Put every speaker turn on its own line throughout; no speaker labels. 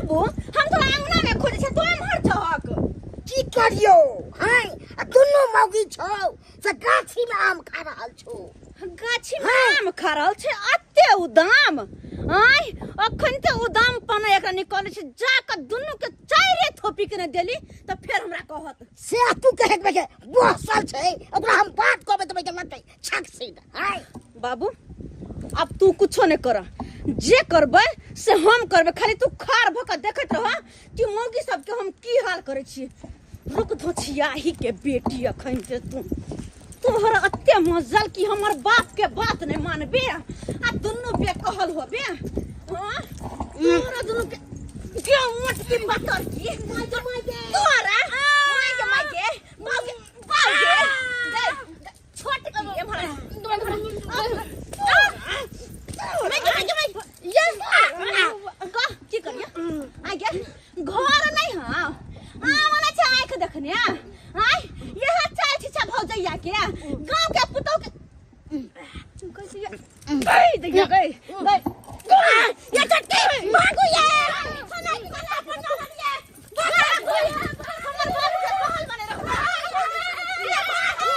बाबू हम तोरा अंगना में खोजे छै, तो एम्हर छहक।
की करियो हैं, आ दुनू मौगी छौ से गाछी में आम खा रहल छौ।
गाछी में आम खा रहल छै? अते उदाम आय, अखन ते उदाम पना एकरा निकले छै, जा के दुनू के चाइरे थोपी के ने देली त फेर हमरा कहत।
से तू कहे के बसल छै, ओकरा हम बात कहबै त लगतै छक सीध। हैं
बाबू अब तू कुछो नहीं कर, जे करबै से हम करबै, खाली तू खार भ के देखैत रह कि मौगी सबके हम की हाल करै छी। रुक धोछियाही के बेटी, अखन के तू तोहर अते मजल कि हमर बाप के बात नहीं मानबे आ दुनू बेकहल होबे। हाँ तोहरा दुनू के के मोटकी पतर की तोरा माय के माय के बाप के बाप के छोट की एम्हर की करिया आ गे घर नहीं। हाँ आम छै आँख देखने आय, यह चाल छिछा भौजैया के गांव के पुतौ के कैसे गई देखिए गई गई ये चटकी भागू ये सनाई वाला अपन ननद ये भागू ये हमर बाबू के पहल बने रखो ये भागू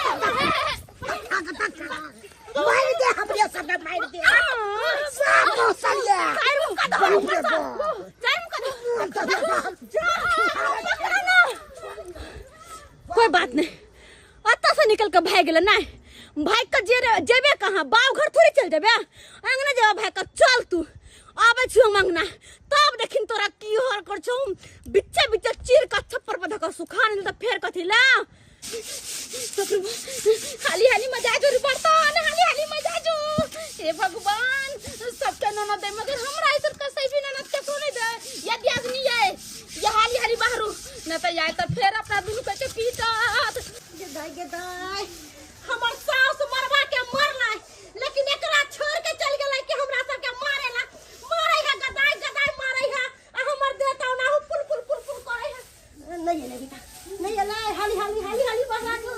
मार दे हमरे सब, मार दे सब बसल ये।
चार मुका दो, चार मुका दो, जा पकड़ा ना। कोई बात नहीं, अतः से निकल के भाग गेल। नहीं भाग के जे जेबे कहाँ, बाप घर थोड़ी चल जेबे, अंगना जेबे भाग के। चल तू आबे छियो हम अंगना, तब देखिन तोरा की हाल कर छौ, बिच्चे बिच्चे चीर के छप्पर पर धक सुखा नहीं त फेर कथी ला। हाली हाली मजा जो बर्तन, हाली हाली मजा जो। हे भगवान सबके ननद दे, मगर हमरा ऐसन कसै भी ननद केकरो नहीं दे। यदि आदमी आए ये हाली हाली बाहरू न त आए त फेर अपना दुनू के पीटत। गेदाय गेदाय हमर सास मरवा के मरलै, लेकिन एकरा छोड़ के चल गेलै कि हमरा सबके मारेला मारै है, गदाय गदाय मारै है आ हमर देह ओनाहु पुल पुल पुल पुल करै है। नहीं एलै बेटा, नहीं एलै। हाली हाली हाली हाली बाहर जो,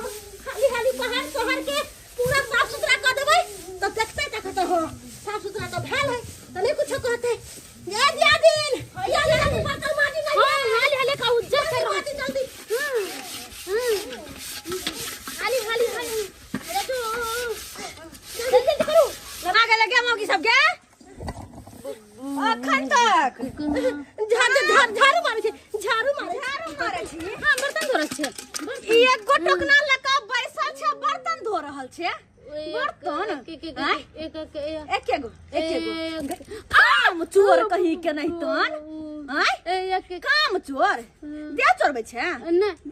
हाली हाली बाहर शहर के पूरा साफ सुथरा कर देबै त देखते देखते हो साफ सुथरा त भेल है त नहीं कुछो कहते। ये दिया दिन ये हाली बर्तन माजी नहीं।
हां हाली हाली का उज्जर से
माजी जल्दी।
हाली हाली हाली
रजू जल्दी जल्दी करू। लगा के लगे मौगी सब के अखन तक झाड़ू झाड़ू मारै छै, झाड़ू मारै झाड़ू मारै छी।
हां बर्तन धो रहल छै,
ई एक गो टोकना ल के बैसल छै, बर्तन धो रहल छै। बर्तन
एक
एके गो एके गो काम चोर कहीं के नहीं तन। आय काम चोर दे चोरबै छै,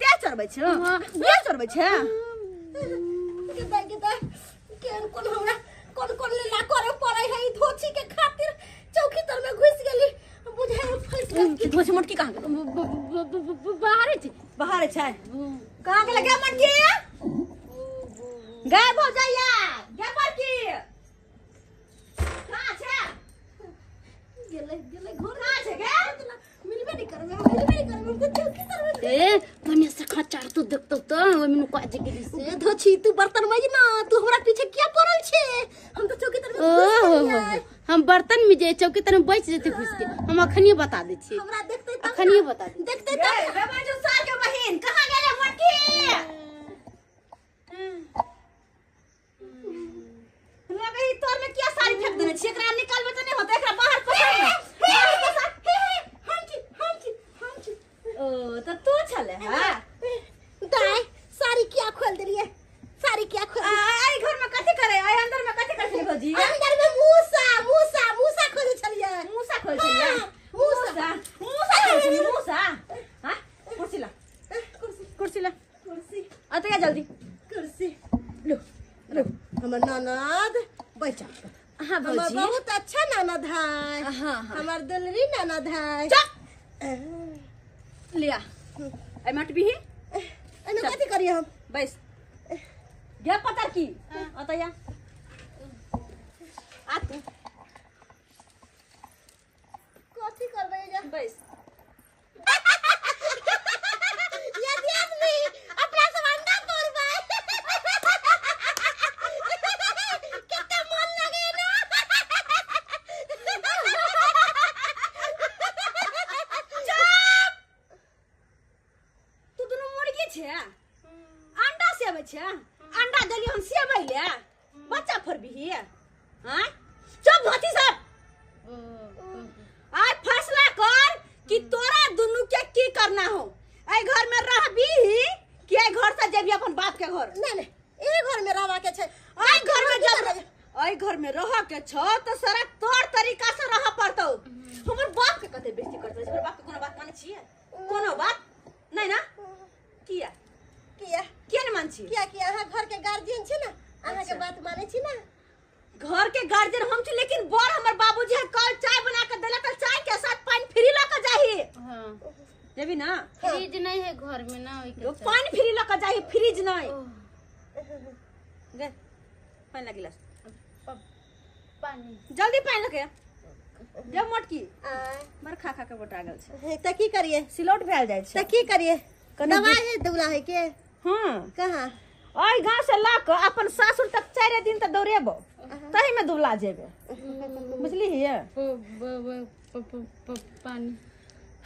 दे चोरबै छै, दे चोरबै छै। गेदाय गेदाय केन कोन हमरा कोन कोन लीला करे पड़ै है ई धोछी के खातिर। चौकी तर में घुस गेली बुझाय फंस गेल। धोछी मोटकी कहाँ गेल?
बाहर छै,
बाहर छै। कहाँ गेल गे मोटकी? गए भौजैया गे मोटकी कहाँ छै? गेलै गेलै घर कहाँ छै गे? मिलबे नहीं करबै, मिलबे नहीं करबै हमको चौकी तर में।
ए बढ़िया से खचार तो देखतो त ओइ में नुका जे गेली से।
धोछी तू बर्तन मज ना, तू हमरा पीछे किया पड़ल छे? हम तो चौकी तर में घुस गेलियै।
हम बर्तन में जे चौकी तर में बैठ जेते घुस के, हम अखनिए बता दै छी,
हमरा देखते तब
अखनिए बता दे।
देखते तब। बाबा साल के बहिन कहाँ गेले मोटकी? लगे ई तोर में किया साड़ी फेंक देने छी? एकरा निकालबे त नहीं होते, एकरा बाहर पसार ना, बाहर पसार। हम छी हम छी हम छी। ओ त तू छले। हां
दाय साड़ी किया खोल देलिए? साड़ी किया खोल?
आई घर में कथि करे? आई अंदर में कथि करे भौजी?
अंदर में मूसा मूसा मूसा खोले छलिए।
मूसा खोले छलिए? मूसा मूसा खोले छलिए मूसा। हां कुर्सी ला,
कुर्सी
कुर्सी ला,
कुर्सी
अते या जल्दी
कुर्सी लो लो। हमर ननद बैठ।
हां
हमर
भौजी
बहुत अच्छा ननद है।
हां हां
हमर दुलरी ननद है।
चल लिया आई मट भी
एने कथि करिए हम?
बैस गे पतर की अतया आ तू
कथि करबै जा?
बैस।
यदि आदमी अपना सब अंडा तोड़बै कितना मन लगे ना।
छै अंडा सेबै छै अंडा देलियै हम सेबै ले बच्चा फरबिही हां चुप धोती सब आय फैसला कर कि तोरा दुनू के की करना हो एहि घर में रहबी कि एहि घर से जेबी अपन बाप के घर
नहीं नहीं ए घर में रहवा के छै
एहि घर में जब एहि घर में रह के छौ तो सारा तोर तरीका से रह पड़तौ हमर बाप के कते बेइज्जती करतौ हमर बाप के कोनो बात मानै छियै कोनो बात नहीं ना किया
किया
किया नहीं मान छी
किया किया अहाँ घर के गार्जियन छी ना अहाँ के बात मानै छी ना
घर के गार्जियन हम छी लेकिन बड़ हमर बाबूजी है कल चाय बना के देला त चाय के साथ पानी फ्री ल के जाही
हां
जेबी ना
फ्रिज नहीं है घर में ना ओइ के
पानी फ्री ल के जाही फ्रिज नहीं गे पानी ला गिलास
पानी
जल्दी पानी लके जे मोटकी मार खा खा के मोटा गेल छै
त की करिए
सिलौट भेल जाइ छै
त की करिए दवाई है दुला है के
हां
कहां
ओइ गांव से ल के अपन सासुर तक 4 दिन तक दौड़ेबो तही में दुबला जेबे बुझली हिए
पानी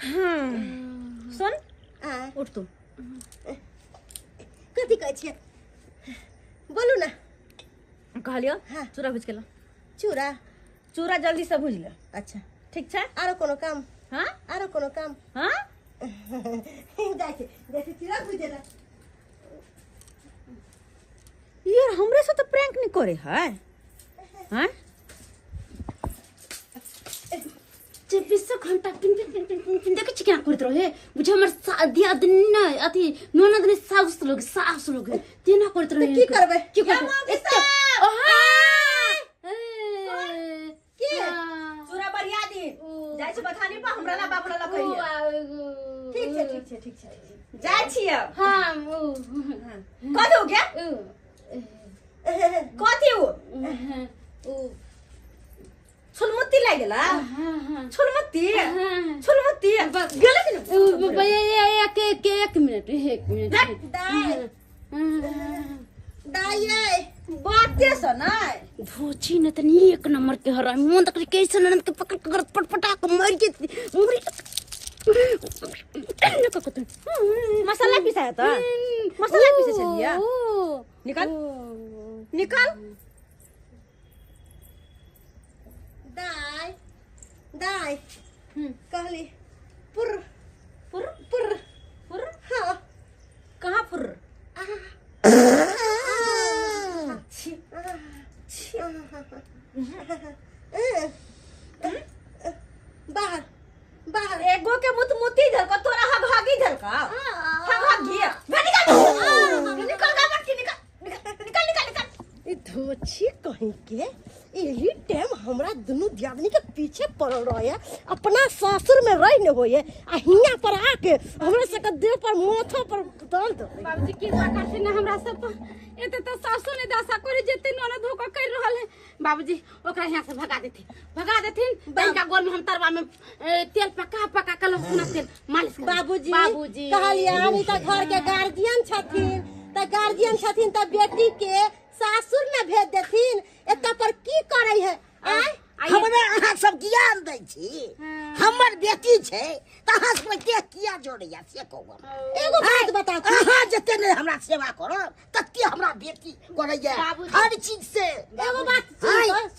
हां सुन उठ तू
कथी कहै छियै बोलू ना
कहलियो चूड़ा भुज के ला
चूड़ा
चूड़ा जल्दी से भुज ले
अच्छा
ठीक छै
आरो कोनो काम
हां
आरो कोनो काम
हां
जाइ छै जैसे चूड़ा भुजेला
यार हमरे से तो प्रैंक नहीं करे है हैं
24 घंटा pin pin pin pin pin देखे छी केना करैत रहे बुझे हमर दियादनी नै अथी ननद नै साउस लोग तेना करैत रहे
की करबै
की करबै ओ हां
के
चूड़ा बढ़िया दी जाइ छी बथानी पर हमरा ला बाप ला कहिए
ठीक छै ठीक छै ठीक छै
जाइ छी अब
हां ओ
कथी हो गया कथी हो
ओ
छुलमुत्ती लागि गेला
हां
छुलमुत्ती छुलमुत्ती गेलै कि
ओ भैया एक एक मिनट एक मिनट
दाई दाई
बाते से नै
धोची न तनी एक नंबर के हरामी मोन तक कैसे ननद के पकड़ कर पटपटा के मर जेती मर
मसाला पिसाय त मसाला पिसे छलिया निकाल निकाल
दाई दाई कहली पुर
पुर
पुर
पुर
हां
कहां पुर छी छी
बाहर बाहर
एगो के मुत मुती झलका तोरा हग हगी झलका हग हगी निकल निकल गा मत निकल निकल निकल निकल
ई धोछी कहीं के एही टाइम हमरा दुनू दियादनी के पीछे पड़ल रहे अपना सासुर में रह न होए आ हियां पर आके हमरा सबके देह पर माथा पर दर्द दे
बाबूजी कृपा करथिन ना हमरा सब पर एते तो सासु ने दशा करे जेते ननद धोखा कर रहल है बाबूजी ओकरा यहाँ से भगा देथिन भगा देथिन तनिका गोर में हम तरवा में तेल पका पका के लहसुन तेल मालिश कर
बाबूजी
बाबूजी
कहलियनि त घर के गार्जियन छथिन त गार्जियन छथिन त बेटी के सासुर में भेज देथिन एत पर की करै है आय
हमरा अहाँ सब ज्ञान दै छी हमर बेटी छै त अहाँ सब के किया जोड़ैया से कहू
एगो बात बता
अहाँ जते ने हमरा सेवा करब तते हमरा बेटी करैया हर चीज से
एगो बात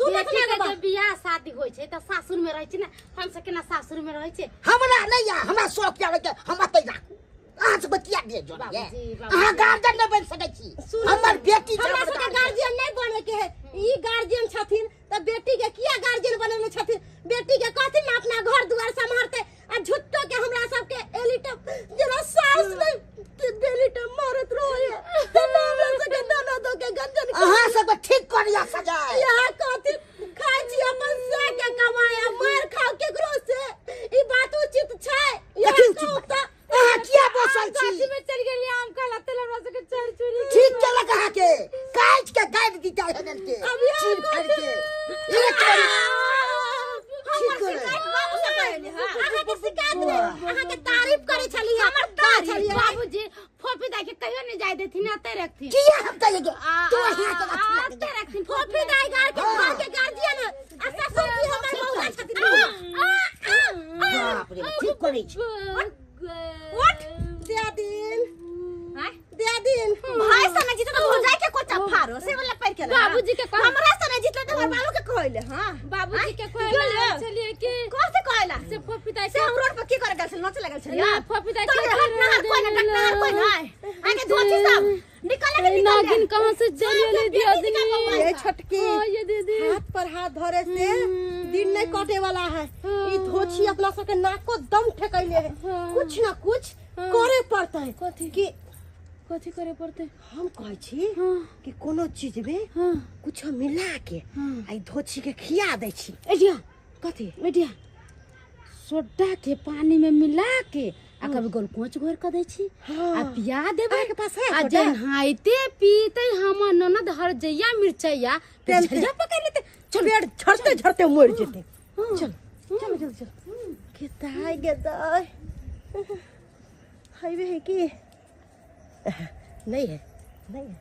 सुन
बेटी के जब बियाह शादी होइ छै त सासुर में रहै छै ने हम सब केना सासुर में रहै छै
हमरा नहीं या हमरा शौक या के हम अतै राखू अहाँ सब किया दे जोड़ैया अहाँ गार्जियन नहि बनि सकै छी हमर बेटी छै
हमरा सबके गार्जियन नहीं बने के है ई गार्जियन छथिन त बेटी के किया गार्जियन बनेने छथिन बेटी के कहथिन ना अपना घर दुआर सम्हारते आ झुट्टो के हमरा सबके एलिट जेना सास ने बेलिट मारत रहे त हमरा सबके ननद के गंजन
अहाँ सब ठीक करिया सजाय
यहाँ कहथिन खाइ छी अपन से के कमाए आ मार खाओ केकरो से ई बात उचित छै
कथी उचित बात? अहाँ किया बसल छी
गाछी में चल गेलियै आम खाला तेल हमरा सबके चोरी चोरी
ठीक केलक अहाँ के काटि के गाड़ि दिता हेनन के
अभी
चीर फाड़ि के एक बारी ठीक
हमर
करे
शिकायत बाबू से कहली हां
अहाँ के शिकायत नहीं अहाँ के तारीफ करे छली
हमर तारीफ
बाबूजी फोफी दाई के कहियो नहीं जाय देथिन अते रखथिन
किया हम कहिए तू यहाँ के रखी
अते रखथिन
फोफी दाई गार के घर के गार्जियन आ ससुर जी हमर मौगा छथिन
बाप रे ठीक करै छी
उठ
दिया दिन
हां
से जीते तो भौजाई के कोचा फारो से वाला पैर के
बाबूजी के कह
हमरा से नहीं जीतले तो हमर बाबू के कहले। हां
बाबूजी के कहले चलिए के
कौन से कहला
से फोफी दाई
से हम रोड पर की करे गेल छल नाचे लगल छल
ना फोफी दाई
के हट कोई ना डकनार कोई ना आगे धोती सब निकल के निकल
नागिन कहां से चली दियादनी
ये छटकी
हां ये दीदी
हाथ पर हाथ धरे से दिन नहीं कटे वाला है। ई धोछी अपना सबके नाक को दम ठेकैले है। कुछ ना कुछ करे पड़ता है।
कथी
कि
कथी करे पड़ते?
हम कहै छी कि कोनो चीज में कुछ मिला के आई धोछी के खिया दै छी।
एडिया
कथी
एडिया सोडा के पानी में मिला के आ कभी ग्लूकोज घोर के दै छी आ पिया देबै
के पास है
आ जन्हाइते पीते हमर ननद हर जइया मिरचैया तेल पकड़ लेते
चल पेड़ झड़ते झड़ते मर जेते। चल चल चल चल के ताई गे दाई हाईवे है कि नहीं है नहीं है।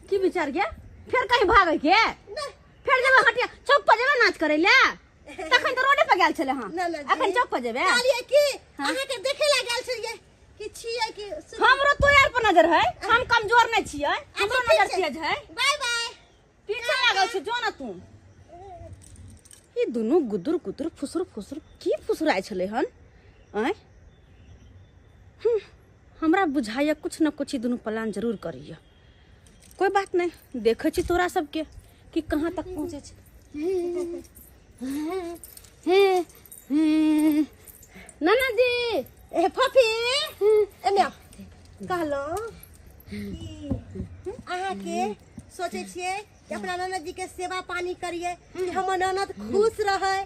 की विचार गया फिर कहीं भागे के फिर जेबे हटिया चौक पर जेबे नाच करे ले तखन तो रोडे पर गेल छले। हां अखन चौक पर जेबे
कहलिए कि अहाँ के देखे ला गेल छलिए कि छियै कि
हमरो तो यार पर नजर है हम कमजोर नहीं छियै हमरो नजर तेज है।
बाय बाय
पीछे लागल छै जो ना तू। ई दुनू गुदुर गुदुर फुसुर फुसुर की फुसुराइ छले हन आय हमरा बुझाइया कुछ न कुछ ई दुनू प्लान जरूर करैया। कोई बात नहीं देखै छी तोरा सबके कि कहाँ तक पहुँचे छै।
नाना जी
ए फफी एने कहलहुँ कि अहाँ के सोचै छियै कि अपना ननद जी के सेवा पानी करिए कि हमर ननद खुश रहे।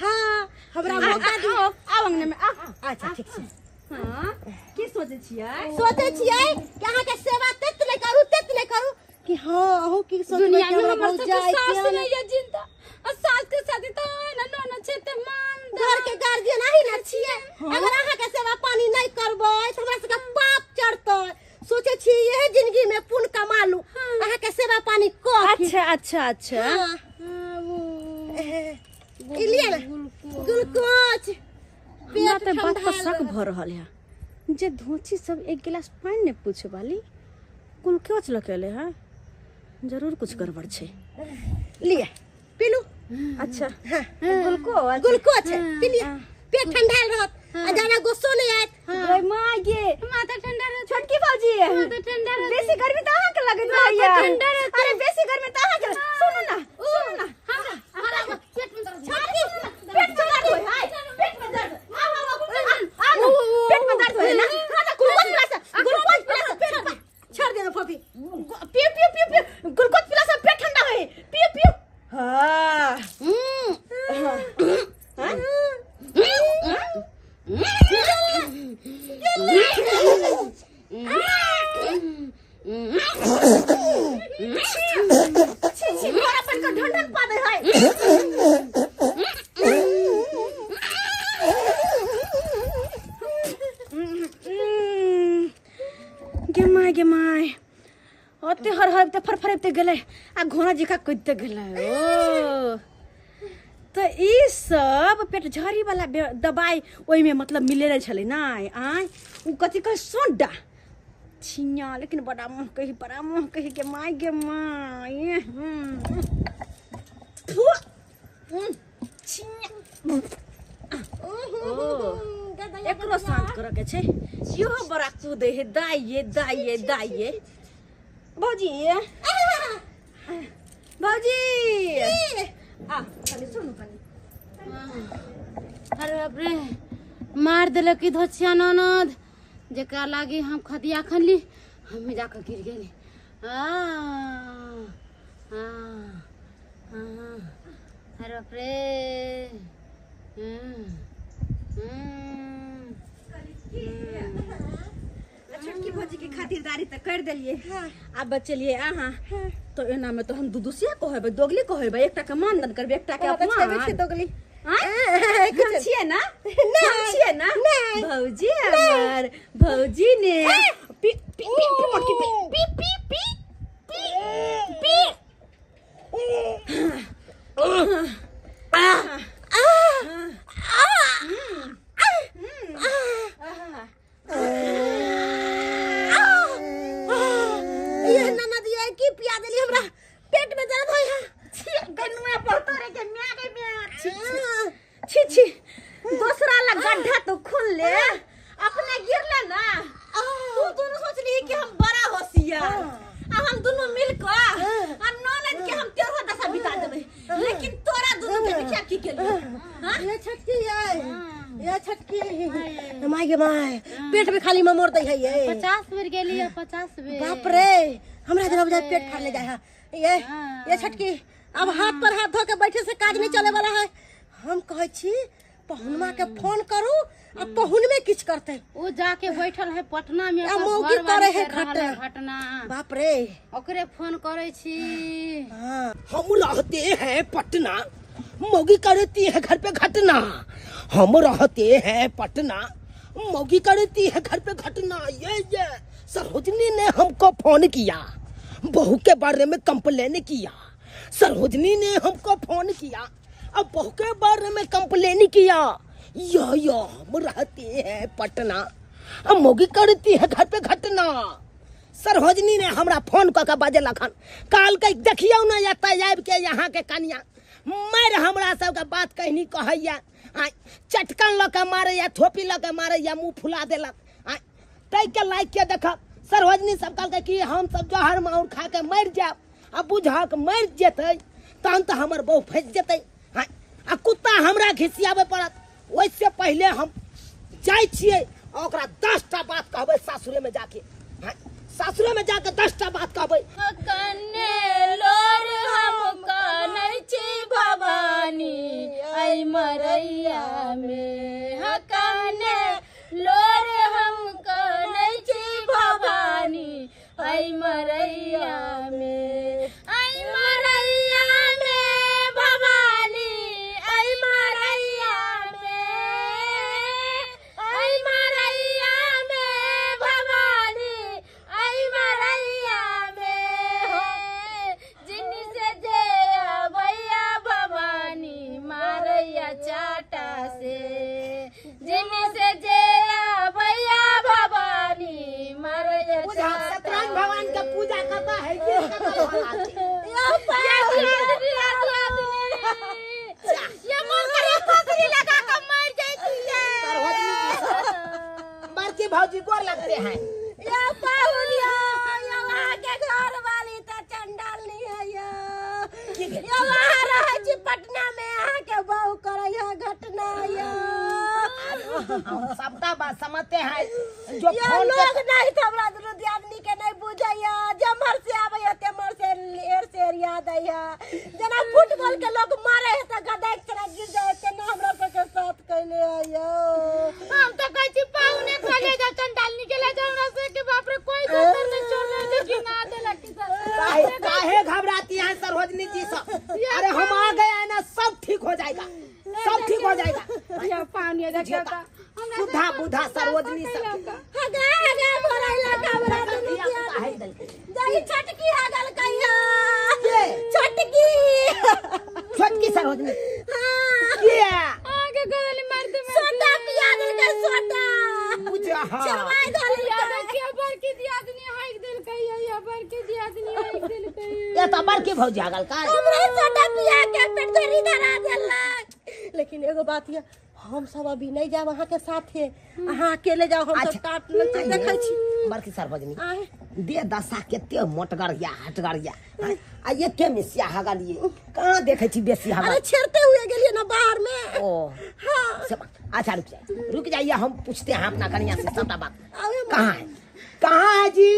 हाँ हमरा मौका दियो
आउ अंगने में आ।
अच्छा ठीक छै।
हां की सोचै छियै?
सोचै छियै कि अहाँ के सेवा तेत नहि करू तेत नहि करू कि हां अहू की सोचबै
दुनिया
कि
में
हमरा
हमर सबके
भौजाई
सास
के
नहीं है जिंदा और सास के शादी तो ना ननद छै ते मान
घर के गार्जियन अही ना छियै। अगर अहाँ के सेवा पानी नहीं करबै त हमरा सबके पाप चढ़तै। सोचै छी यही जिंदगी में पुण्य कमा लू अहाँ के सेवा पानी क।
अच्छा अच्छा अच्छा
ई लिअ ना ग्लूकोज।
हमरा त बात पर शक भ रहल है जे धोची सब एक गिलास पानी ने पूछे वाली ग्लूकोज लकेले है जरूर कुछ गड़बड़ छै।
लिअ पीलू।
अच्छा
हां
ग्लूकोज
ग्लूकोज है पी लिअ पेट ठंडा रहत आ ज्यादा गुस्सो नहीं आयत।
गई मां गे
माथा ठंडा रहत
छोटकी भौजी
माथा ठंडा रहत
बेसी गर्मी त अहाँ के लगैत रहैया।
ठंडा रहत
अरे बेसी गर्मी त अहाँ के सुनू ना सुनू ना
हमरा हमरा पेट में दर्द
पेट में दर्द होय है पेट में दर्द आ आ आ पेट में दर्द होय ना। हां त ग्लूकोज पिला से ग्लूकोज पिला से पेट
छोड़ देना फफी
पियो पियो पियो पियो ग्लूकोज पिला से पेट ठंडा होय पियो पियो। हां हां छी छी घोड़ा पर के ढंढन पा दे है। गे my गे my ओते हर हर ते फरफरते गेलै आ घोड़ा जेका कुदते गेलै। ओ तो ई सब पेट झड़ी वाला दवाई ओहिमे मतलब मिलेले छलै नै आय उ कथी कहै सोडा छिया लेकिन बड़ा मुँह कही बड़ा मुँह कही के my गे my छिया एकरो शांत करे के छै इहो बड़ा कूदे है दाइये दाइये दाइये। भौजी भौजी आ कनी सुनू कनी।
अरे बाप रे मार देलक ई धोछिया ननद जेकरा लागी हम खदिया खनली हमें जाकर गिर गेली। आ आ अरे बाप रे
छोटकी भौजी के खातिरदारी त कर देलिए। आब बचलिए अहाँ तो एना में तो हम दुदुसिया कहबै दोगली कहबै एकटा के मानदन करबै एकटा के अपमान।
दोगली
हम छियै ना हम छियै ना भौजी हमर भौजी ने पी पी पी मोटकी पी पी पी पी पी पी आ आ आ
गेलियै।
ये छटकी ये, ये छटकी my गे my, पेट में खाली ममोर दै है ये।
50 बेर गेलियै, 50 बेर।
बाप रे, हमरा जना बुझाय पेट फाड़ ले जाय है। ये छटकी अब हाथ पर हाथ धो के बैठे से काज नहीं चले वाला है। हम कहै छी पहुनमा के फोन करू आ पहुन में किछ करते।
ओ जाके बैठल है पटना में,
आ मौगी करे है घटना।
घटना।
बाप रे,
ओकरे फोन करे छी।
हाँ।
हम रहते हैं पटना, मौगी करती है घर पे घटना। हम रहते हैं पटना, मौगी करती है घर पे घटना। ये सरोजनी ने हमको फोन किया, बहू के बारे में कंप्लेन किया। सरोजनी ने हमको फोन किया, अब बहू के बारे में कंप्लेन किया। यो हम रहते हैं पटना, अब मौगी करती है घर पे घटना। सरोजनी ने हमरा फोन कऽ के बजेलखन, कहलकै देखियौ ने एतऽ आबि के यहाँ के कनिया मारि हमरा सबके बात कहनी कहैया, चटकन लऽ के मारैया, थोपी लऽ के मारैया, मुँह फुला देलक। ताहिके लाइक के देखब सरोजनी सब कहलकै कि हम सब जहर माहुर खा के मरि जायब, आ बुझक मरि जेतै तहन तऽ हमर बहू फँसि जेतै, आ कुत्ता हमरा घिसियाबे पड़त। ओहिसँ पहिले हम जाइ छियै आ ओकरा 10टा बात कहबै सासुरे में जाके, सासुरे में जाके 10टा बात कहबै।
कन्ने लोर हम कनै छी भवानी ऐ मरैया में, कन्ने लोर हम कनै छी भवानी ऐ मरैया में, ऐ मरैया में भवानी ऐ मरैया में, ऐ मरैया में भवानी ऐ मरैया में, जिनी से जे अबैया भवानी मारैया चाटा से, जिनी से जे अबैया भवानी मारैया चाटा।
सत्यनारायण भगवान का पूजा करता है ये
ये मन करे फांसी लगा के मर जाती है।
बड़की भौजी गोर लगते हैं।
ये पाहुनिया, ये वहाँ के घर वाली तो चंडाल नहीं है। ये वहाँ रहे छी पटना में, अहाँ के बहू करे है घटना। ये
हम सबका बात समझते हैं। जो
ये लोग नहीं तो हमरा दुनू दियादनी के नहीं बुझैया, जमहर से आबैया तेमहर से एर से याद आइया। जेना फुटबॉल के लोग मारे है त गदाक तरह गिर जाए तेना हमरा सबके साथ कैले आइयो।
हम तो कहै छी पाहुने के ले जाओ चंडालनी के ले जाओ, हमरा से के बाप रे कोई दोसर नहीं छोड़ रहे, लेकिन ना देलक की सर।
काहे घबराती हैं सरोजनी जी सब? अरे हम आ गए हैं ना, सब ठीक हो जाएगा, सब ठीक हो जाएगा।
या पाहुने देखियो त
बुधा बुधा सरोजनी सब
हगा हगा भराइला हमरा दुनू दियादनी जाई छटकी हगल कहिया छटकी
छोटकी सरोजनी।
हां
ये
आगे गरली मार दे,
सोटा पिया देलकै सोटा
बुझा। हां
चलवाय देलकै।
या देखियो बड़की दियादनी हाइक देलकै, या बड़की दियादनी हाइक देलकै।
ये तो बड़की भौजी हगल का
हमरा सोटा पिया के पेट धरी धरा देलक। लेकिन एगो बात ये, हम सब अभी नहीं जाब अहाँ के साथे, अहाँ अकेले जाओ, हम सब काट देखै छी।
बड़की सरोजनी दे दशा केते मोटगर या हटगर या आ ये के मिसिया हगलिए कहाँ देखै छी बेसी हगल।
अरे छेड़ते हुए गेलिए ना बाहर में।
ओ
हां
अच्छा रुक जाइए, रुक जाइए, हम पूछते हैं अपना कन्या से सबटा बात। कहाँ है, कहाँ है जी?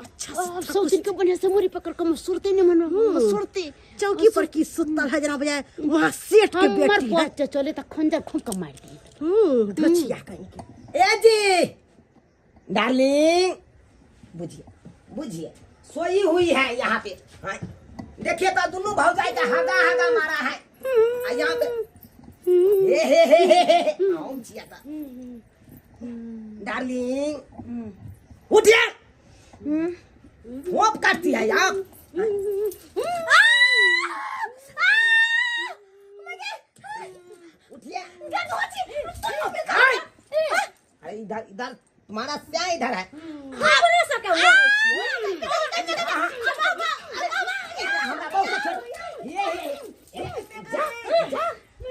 अच्छा सौ दिन के बढ़िया से मुरी पकड़ के सुरते नहीं मन सुरते
चौकी पर की सुतल है जना बजाय वहां सेठ के बेटी है।
चले त खंजर खूब के मार दी।
धचिया कहीं के।
ए जी डार्लिंग, बुझिए बुझिए, सोई हुई है यहाँ पे। हाँ देखिए तो दोनों भौजाई का हगा हगा मारा है यहाँ पे। हे हे हे हे हे हम छिया था डार्लिंग, उठिए, होप काटती है आप। उठिए, अरे इधर इधर तुम्हारा क्या इधर है?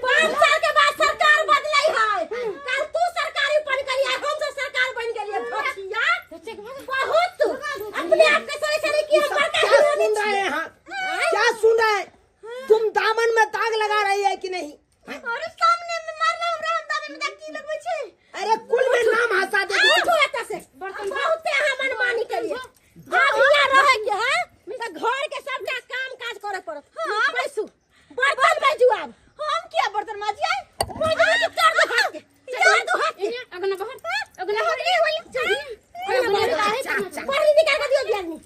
पाँच साल के बाद सरकार बदलै है, कल तू सरकारी बन गेलियै, हम सब सरकार बन गेलियै। बहुत अपने आप के सोचै छलै कि हम बड़का
क्या सुन रहे हैं? क्या सुन रहे हैं तुम? दामन में दाग लगा रही है कि नहीं?
अरे सामने में मारना हमरा, हम दाबे में की लगबै छै?
अरे कुल में नाम हंसा दे।
उठो एतऽ से, बहुते अहाँ मनमानी केलिए। आब हियाँ रहै के है तऽ घर के सबटा काम काज करे पड़त। हां बैसू, बर्तन बाजू। आब
हम किया बर्तन माजियै?
मजबूत कर दो हाथ के, कर दो हाथ के।
अगना बाहर, अगना बाहर।
बर्नी निकाल के दियो दियादनी,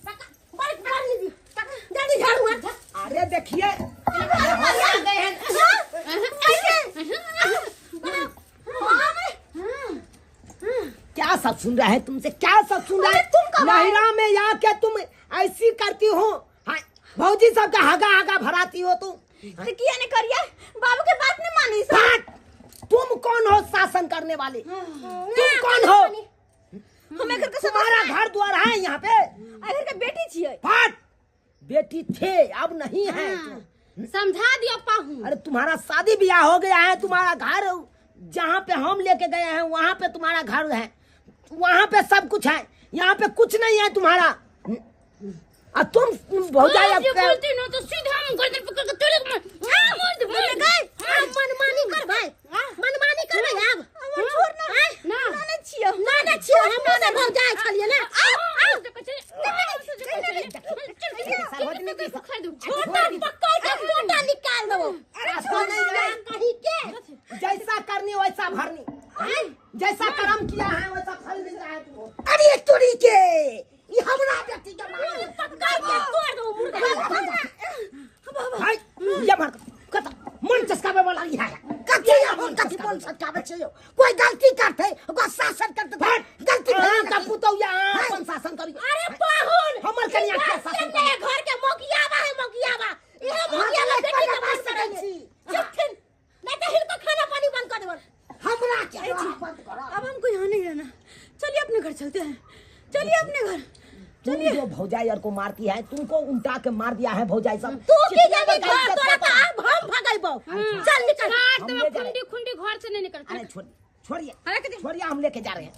बर्नी दियो जल्दी, झाड़ू हाथ।
अरे देखिए क्या सब सुन रहा है तुमसे, क्या सब सुन रहा है? नहिरा में आके तुम ऐसी करती हो, भौजी सब का हगा हगा भराती हो तुम।
तो किया नहीं करिए, बाबू के बात नहीं मानी।
तुम कौन हो शासन करने वाले? तुम कौन हो?
हमें घर का
तुम्हारा घर द्वार है यहाँ पे।
घर का बेटी छिए।
फाट बेटी थे, अब नहीं है।
समझा दिया पाहू।
अरे तुम्हारा शादी ब्याह हो गया है, तुम्हारा घर जहाँ पे हम लेके गए हैं वहाँ पे तुम्हारा घर है, वहाँ पे सब कुछ है, यहाँ पे कुछ नहीं है तुम्हारा। और तुम भौजाई अब
बोलती ना तो सीधा हम गर्दन पकड़ के चले गए।
मर गए। मनमानी कर भाई, मनमानी कर भाई। आब
छोड़ ना, ना ना छियो,
ना ना छियो, हम से भौजाई छलिए ना। छोटा पकड़ के मोटा निकाल दो।
अरे
कहीं के
जैसा करनी वैसा भरनी, जैसा कर्म किया है वैसा फल मिल रहा है तुमको। अरे तोरी के ये हमरा बेटी के मार
पकड़ के तोड़ दो मुर्गा।
भाई ये मार कत मन चस्कावे वाला ही है।
कथी हम कथी मन चस्कावे छै यौ? कोई गलती करते ओकरा शासन करते, गलती
हां का पुतौया अपन शासन करी।
अरे पाहुन
हमर कनिया के शासन
करे, घर के मोकियावा है, मोकियावा इहे मोकियावा बेटी के मार सकै छी। चुपथिन नहीं तो हिनको खाना पानी बंद कर देबन।
हमरा के बंद करो।
अब हमको यहाँ नहीं रहना, चलिए अपने घर चलते हैं, चलिए अपने घर।
तुम जो भौजाई और को मारती है, तुमको उल्टा के मार दिया है भौजाई सब।
तू की जाने घर तोरा त अब हम भगाइबो। चल निकल।
खुंडी खुंडी घर से नहीं निकल।
अरे छोड़िए छोड़िए, हम लेके जा रहे हैं।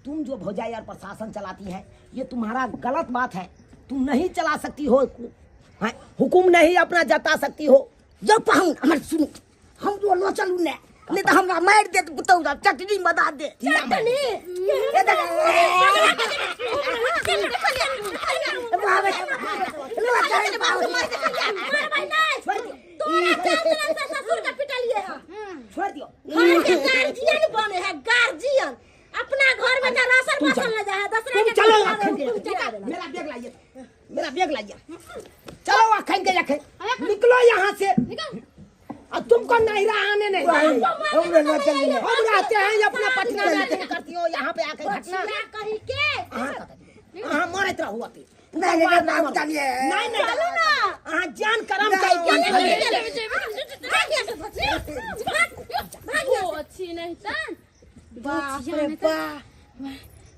तुम जो भौजाई और प्रशासन चलाती है ये तुम्हारा गलत बात है। तुम नहीं चला सकती हो, हुकुम नहीं अपना जता सकती हो।
जो पाहुन हमर सुनू, हम जो लो चलू ने नहीं तो हमरा मार देत पुतौरा, चटनी बना दे।
चटनी ससुर का पिटलिए है,
छोड़ दियो।
घर के गार्जियन बने है, गार्जियन अपना घर में राशन बासन ले जा है। दसरा के
चलो मेरा बैग लाइए, मेरा बैग लाइए। चलो अखन के अखन निकलो यहाँ से। अब तुमको नहीं आने नहीं, हम रहते हैं अपना पटना में, तुम करती हो यहाँ पे आके घटना।
कहीं के
हाँ मरत रहू अति।
नहीं नहीं
नहीं नहीं
चलो ना,
हाँ जान करम
अच्छी नहीं।
बाप रे बाप,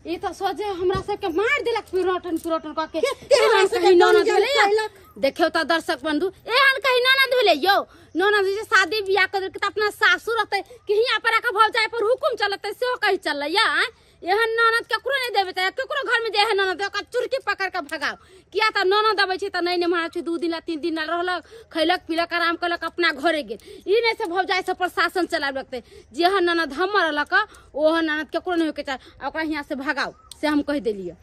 ये तो सोचे हमरा सबके मार देलक पिरोटन पिरोटन क के। एहन कहीं ननद भेलै? देखियौ त दर्शक बंधु, एहन कहीं ननद भेलै यौ? ननद जे शादी बियाह कर देलकै त अपना सासुर रहतै कि हियाँ पर आके भौजाई पर हुकुम चलतै, सेहो कहीं चललै या? एहन ननद केकरो नहीं देबै त केकरो घर में जे एहन ननद ओकरा चुरकी पकड़ के भगाओ। किया त ननद अबै छै त नहीं निमाहै छै, 2 दिन ला 3 दिन ला रहलक, खैलक पीलक आराम कयलक अपना घरे गेल। ई नहीं से भौजाई सब पर शासन चलाबे लगतै। जेहन ननद हमर रहलक ओहन ननद केकरो नहीं होइके चाही, ओकरा हियाँ से भगाओ, से हम कहि देलियै।